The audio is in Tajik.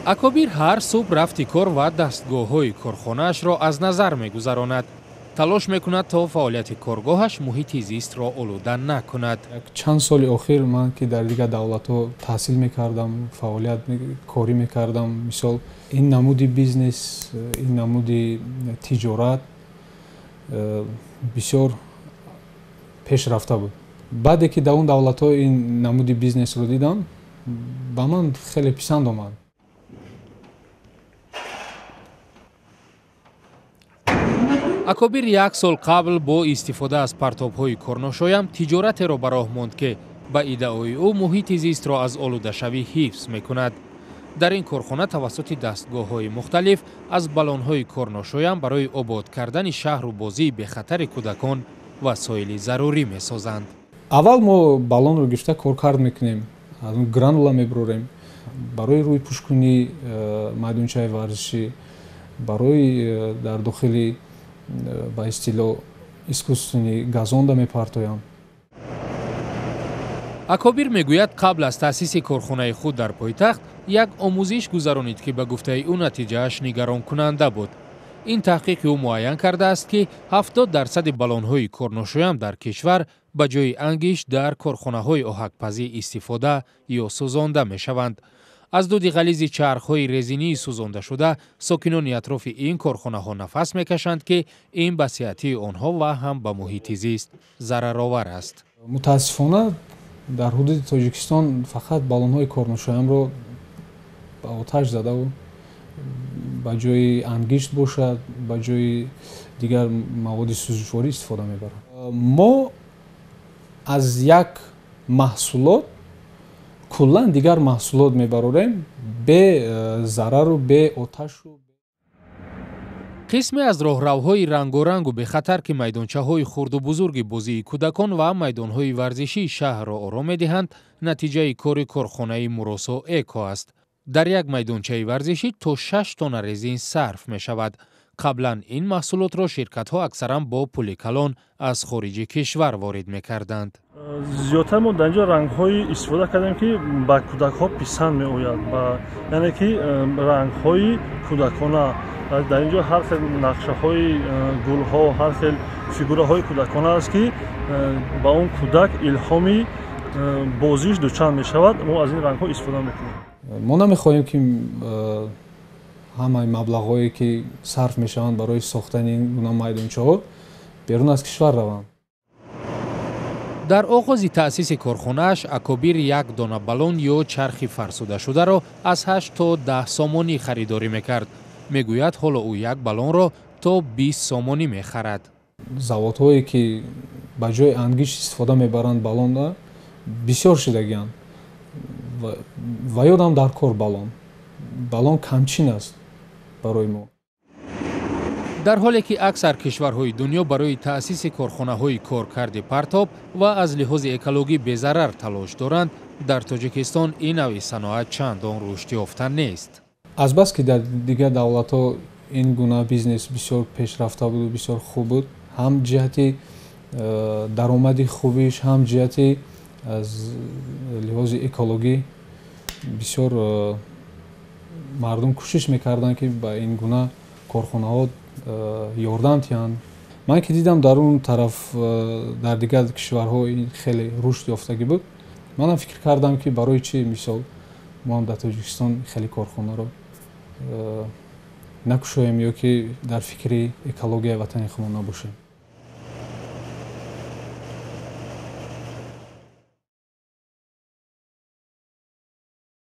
Акобир ҳар субҳ рафти кор ва дастгоҳҳои корхонаашро аз назар мегузаронад. Талош мекунад, то фаъолияти коргоҳаш муҳити зистро олуда накунад. Чанд соли охир ман, ки дар дигар давлатҳо таҳсил мекардам, фаъолият корӣ мекардам, мисол, ин намуди бизнес, ин намуди тиҷорат бисёр пешрафта буд. Баъде ки дар он давлатҳо ин намуди бизнесро дидам, ба ман хеле писанд омад. Акобир як сол қабл бо истифода аз партобҳои корношоям тиҷоратеро ба роҳ монд, ки ба иддаои ӯ муҳити зистро аз олудашавӣ ҳифз мекунад. Дар ин корхона тавассути дастгоҳҳои мухталиф аз баллонҳои корношоям барои обод кардани шаҳру бозии бехатари кӯдакон васоили зарурӣ месозанд. Аввал мо баллонро гирифта коркард мекунем, аз он гранула мебурорем барои рӯйпӯшкунӣ майдончаи варзишӣ, барои дар дохили, ба истилоҳ, искусственный газонда мепартоям. Акобир мегӯяд, қабл аз таъсиси корхонаи худ дар пойтахт як омӯзиш гузаронид, ки ба гуфтаи ӯ натиҷааш нигаронкунанда буд. Ин таҳқиқи ӯ муайян кардааст, ки 70% баллонҳои корношоям дар кишвар ба ҷои ангишт дар корхонаҳои оҳакпазӣ истифода ё сӯзонда мешаванд. Аз дуди ғализи чархҳои резинии сӯзондашуда сокинони атрофи ин корхонаҳо нафас мекашанд, ки ин ба сиҳатии онҳо ва ҳам ба муҳити зист зараровар аст. Мутаассифона, дар ҳудуди Тоҷикистон фақат баллонҳои корношоямро ба оташ задаву ба ҷои ангишт бошад, ба ҷои дигар маводи сӯзишворӣ истифода мебаранд. Мо аз як маҳсулот куллан дигар маҳсулот мебарорем, бе зарару бе оташу. Қисме аз роҳравҳои рангорангу бехатар, ки майдончаҳои хурду бузурги бозии кӯдакон ва майдонҳои варзишии шаҳрро оро медиҳанд, натиҷаи кори корхонаи Муросо Эко аст. Дар як майдончаи варзишӣ то 6 тонна резин сарф мешавад. Қаблан ин маҳсулотро ширкатҳо аксаран бо пули калон аз хориҷи кишвар ворид мекарданд. Зиёдтар мо дар инҷо рангҳое истифода кардем, ки ба кӯдакҳо писанд меояд, яъне ки рангҳои кӯдакона. Дар инҷо ҳар хел нақшаҳои гулҳо, ҳар хел фигураҳои кӯдакона аст, ки ба он кӯдак илҳоми бозиш дучанд мешавад. Мо аз ин рангҳо истифода мекунем. Мо намехоҳем, ки ҳамаи маблағҳое, ки сарф мешаванд барои сохтани ин гуна майдончаҳо, берун аз кишвар раванд. Дар оғози таъсиси корхонааш Акобир як дона баллон ё чархи фарсудашударо аз 8 то 10 сомонӣ харидорӣ мекард. Мегӯяд, ҳоло ӯ як баллонро то 20 сомонӣ мехарад. Заводҳое, ки ба ҷои ангишт истифода мебаранд баллонро, бисёр шидагианд ва ёдам дар кор баллон камчин аст барои мо. Дар ҳоле ки аксар кишварҳои дунё барои таъсиси корхонаҳои коркарди партоб ва аз лиҳози экологӣ безарар талош доранд, дар Тоҷикистон ин навъи саноат чандон рушд ёфта нест. Азбаски дар дигар давлатҳо ин гуна бизнес бисёр пешрафта буду бисёр хуб буд, ҳам ҷиҳати даромади хубиш, ҳам ҷиҳати аз лиҳози экологӣ бисёр мардум кӯшиш мекарданд, ки ба ин гуна корхонаҳо ёрдам диҳанд. Ман ки дидам, дар он тараф, дар дигар кишварҳо ин хеле рушд ёфтагӣ буд, манам фикр кардам, ки барои чӣ, мисол, мо ҳам дар Тоҷикистон хеле корхонаро накушоем ё ки дар фикри экологияи ватани худмон набошем.